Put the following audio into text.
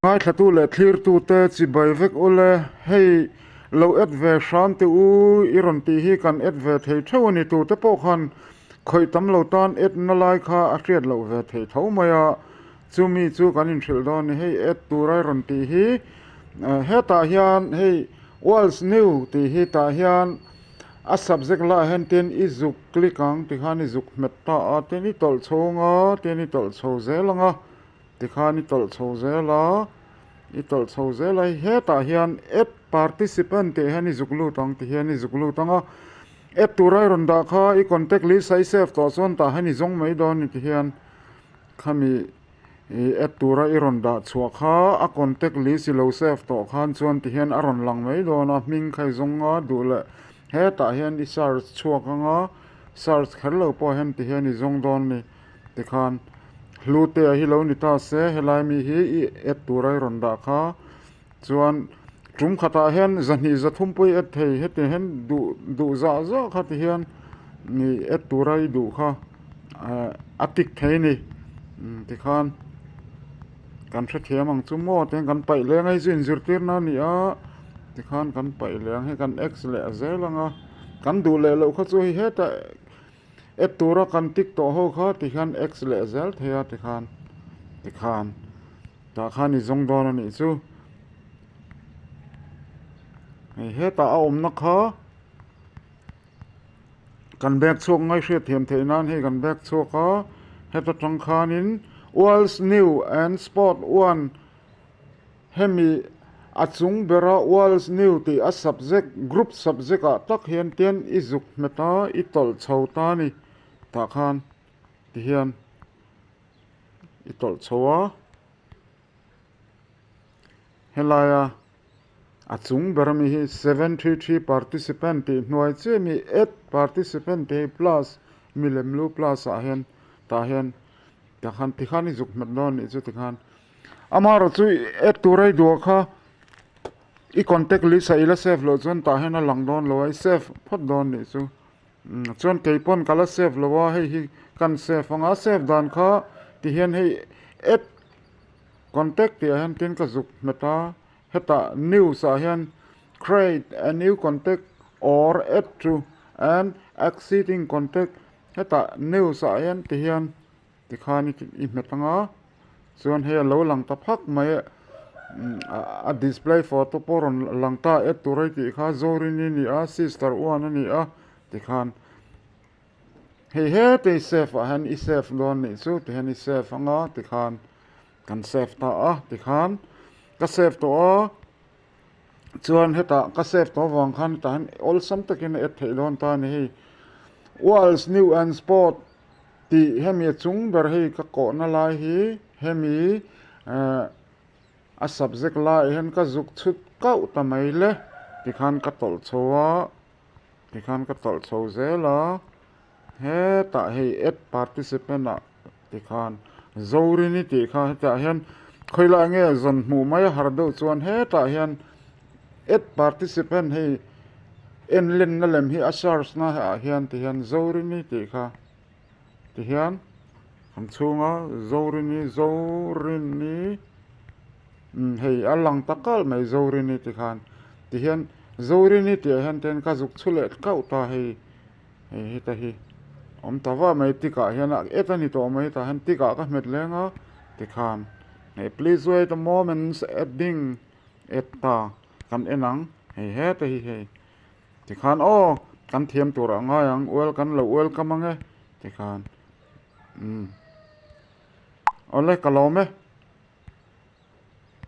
Ngaithlatu leh thlirtute chibai vek ule, hei lo add ve hram teh u i rawn tih hi kan add ve thei theuh a ni. Tute pawh khan khawih tam lo tan add na lai kha a hriat loh ve thei tho mai a, chumi chu kan inhrilh dawn a ni. Hei add tura i rawn tih hi hetah hian hei World's New tih hi tah hian a subject lah hian tin i zuk click ang tikhan i zuk hmet ta a, tin i tawlh chho ang a, tin i tawlh chho zel ang a. Tikhan i tawlh chho zel a, i tawlh chho zel a, hetah hian add participant tih hian i zuk lut ang ti hian i zuk lut ang a, add tura i rawn dah kha i contact list a i save tawh chuan tah hian i zawng mai dawn ni ti hian khami i add tura i rawn dah chhuah kha a contact list i lo save tawh khan chuan ti hian a rawn lang mai dawn a, hming kha i zawng a duh leh hetah hian i search chhuak ang a, search kher lo pawh hian ti hian i zawng dawn ni. Tikhan Hlutea hi lo ni ta se helai mi hi i add tura i rawn dah kha chuan tum khatah hian zahnih zathum pawh i add thei heti hian duh duh zah zah kha ti hian ih add tura i duh kha eh a tik thei a ni tikhan kan hrethiam ang chu maw tihian kan paih leng a hei chu inzirtirna a ni a tikhan kan paih leh ang hei kan x leh zel ang a kan duh leh loh kha chu hei hetah. App tura kan tick tawh ho kha tikhian X leh zel thei a tikhan tikhan tah khan i zawng dawn a nih chu hei hetah a awmna kha kan bag chhuak ngai hriat thiam theih nan hei kan bag chhuak a heta tang khanin world's new and sport one Hemi a chung bera World's New tih a subject, group subject ah tak hian tian i zuk hmet a, i tawlh chho ta a ni. Tah khan ti hian i tawlh chho a, helaia a chung ber ami hi 73 participant tih hnuai chiah ami add participant tih hi plus milem lu plus ah hian tah hian tah khan tikhan i zuk hmet dawn a nih chu tikhan. Amaherawh chu add tur a i duh kha i contact list ah i la save loh chuan tah hian a lang dawn lo a i save phawt dawn nih chu chuan kei pawn ka la save lo a hei hi kan save ang a save dan kha ti hian hei add contact tih ah hian tin ka zuk hmet a hetah news ah hian create a new contact or add to an existing contact hetah news ah hian ti hian. Tikhan i hmet ang a, chuan hei a lo lang ta phak mai a, a display photo pawh rawn lang ta e tur a tih kha Zorini a ni a, sister uan a ni a tikhan hei hetei save ah hian i save dawn nih chu tihian i save ang a tikhan kan save ta a tikhan ka save tawh a chuan hetah ka save tawh avang khan hetah hian awlsam takin a add theih dawn ta a ni hei world's new and sport. Tih hemi a chung ber hei ka kawhna lai hi hemi eh a subject laiah hian ka zuk chhut kauh ta mai le tikhan ka tawlh chho a tikhan ka tawlh chho zel a hetah hei add participant ah tikhan Zorini tih kha hetah hian khawilai nge zawn hmuh mai a har deuh chuan hetah hian add participant hei en lenna lem hi a search na ah hian tihian Zorini tih kha tihian kan chhunga Zorini Zorini umm hei a lang ta kalh mai Zorini tikhan tihian Zorini tih ah hian ten ka zuk chhu leh kauh ta hei hei heta hi awm ta vah mai tik ah hian a et a ni tawh mai tah hian tik ah ka hmet leng a tikhan hei please wait a moment adding. Add ta kan en ang hei heta hi hei tikhan aw kan thiam tur ah ngai ang well kan lo welcome ang e tikhan umm awle ka lawm e.